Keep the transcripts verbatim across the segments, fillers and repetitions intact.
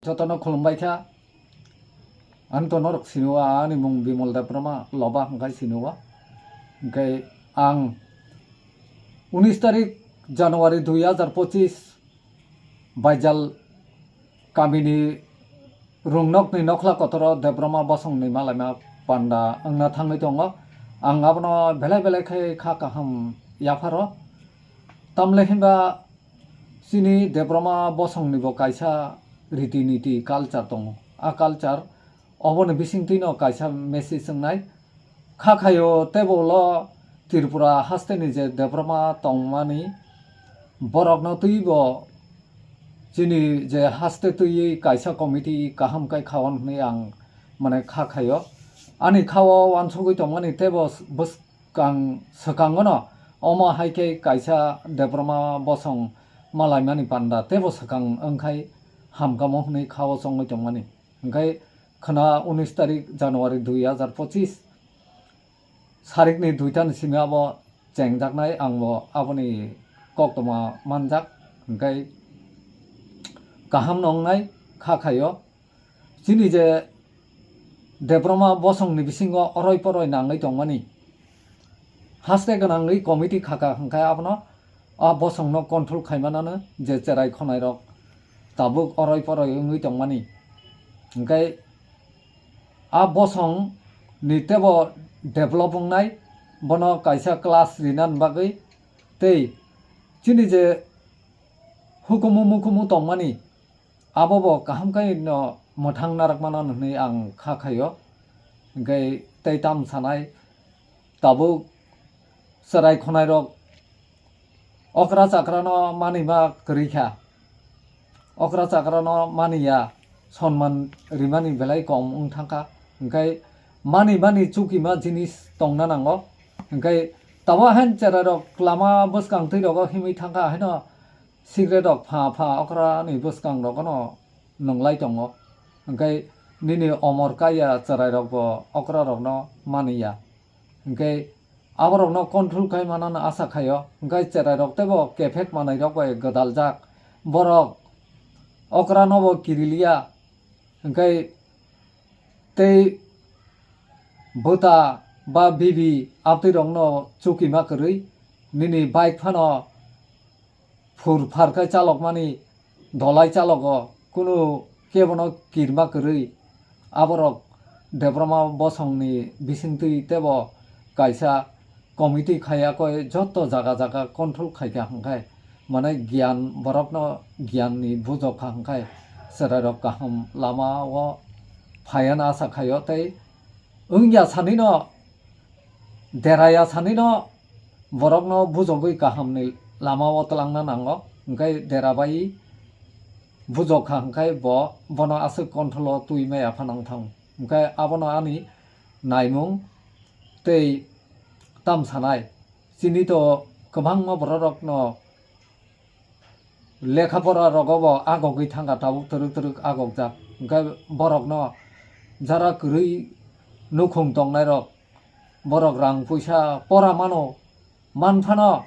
Jotono khulumbai kha. Ani to norok sini o, ani mung Bimal Debbarma, Loba hwnkhe sini o. Hwnkhe ang unis tarik January dui hajar pochis Baijal kamini Rungnokni nokhla kotoro Debbarma bosongni malaima panda wngna thangwi tongo. Ang abono belai belai khe kha kaham yapharo. Tamle hinba chini Debbarma bosongni bo kaisa riti niti culture tongo. A culture oboni bisingtwino kaisa message wngnai. Kha khaio teibo ulo Tripura hasteni je Debbarma tongmani borokno twibo chini je haste twiwi kaisa committee kaham kai khaon hwnwi ang mane kha khaio. Ani khao wansugwi tongmani teibo bwskang swkangono omo hai khe kaisa Debbarma bosong malaimani panda teibo swkang wngkhai hamkamo hwnwi khao chongwi tongmani. Hwnkhe khwna unis tarik January dui hajar pochis sarikni duitani simi abo chengjaknai, ang bo aboni koktwma manjak, hwnkhe kaham no wngnai kha khaio. Chini je Debbarma bosongni bisingo oroi poroi nangwi tongmani, haste gwnangwi committee khaka hwnkhe abono a bosongno control khaimanano je cherai khonairok tabuk oroi poroi wngwi tongmani. Hwnkhe a bosongni teibo develop wngnai, bono kaisa class rinani bagwi tei chini je hukumu mukumu tongmani, abo bo kaham khe no mwthang narwkmano hwnwi ang kha khaio. Hwnkhe tei tam sanai, tabuk cherai khonairok okra chakrano manima kwrwi kha. Okra chakrano maniya, sonman rimani belai kom wng thangkha. Hwnkhe mani mani chukima jinis tongna nango. Hwnkhe tabuk hain cherairok lama bwskang twi rogo himwi thangkha, haino cigarette rok pha pha okrani bwskang rogono nwnglai tongo. Hwnkhe nini omor kaiya cherairokbo okrarokno maniya. Hwnkhe aborokno control khai manano asa khaio. Hwnkhe cherairok teibo kephek manwirok bai gwdaljak. Borok okranobo kiriliya. Hwnkhe tei bwta ba bibi abtwirokno chukima kwrwi nini bike phano phur phar khe chalokmani dolai chalogo, kunu kebono kirma kwrwi. Aborok Debbarma bosongni bisingtwi teibo kaisa committee khaiya koi joto jaga jaga control khaikha hwnkhe, mane giyan borokno giyanni bujokha hwnkhe cherairok kaham lamao phaiya hwnwi asa khaio tei wngya sanino deraya sanino borokno bujogwi kahamni lamao twlangna nango, hwnkhe derabai bujokha hwnkhe bo bono aswk control-o twi maya phano wngthang. Hwnkhe abono ani naimung tei tam sanai. Chini to kwbangma bororokno lekha pora rogo bo agogwi thangkha, tabuk twrwk twrwk agogjak. Hwnkhe borokno jara kwrwi nukhung tongnairok, borok rang puisa pora mano, man phano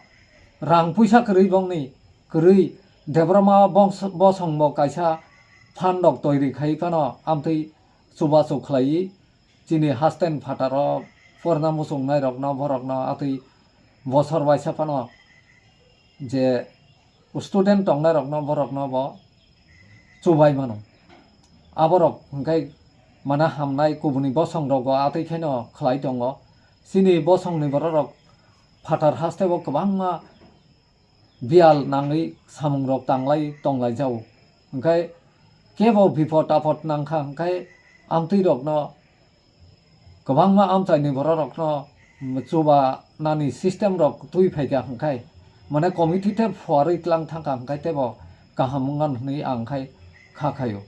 rang puisa kwrwi bongni kwrwi Debbarma bongso-, bosongbo kaisa phandok toiri khai phano amtwi chubachu khlaiwi chini hasten phataro porna muchungnairokno borokno atwi bosor waisa phano je student tongnairokno borokno bo chubai mano. Aborok hwnkhe mana hamnai kubuni bosongrokbo atwi kheno khlai tongo. Chini bosongni bororok phatar hasteo kwbangma biyal nangwi samungrok tanglai tonglaijao. Hwnkhe kebo bipot apot nangkha hwnkhe amtwirokno kwbangma amchaini bororokno chubanani system rok twi phaikha hwnkhe, mane committee tei phuarwi tlang thangkha hwnkhe teibo kaham wngna hwnwi ang khai kha khaio.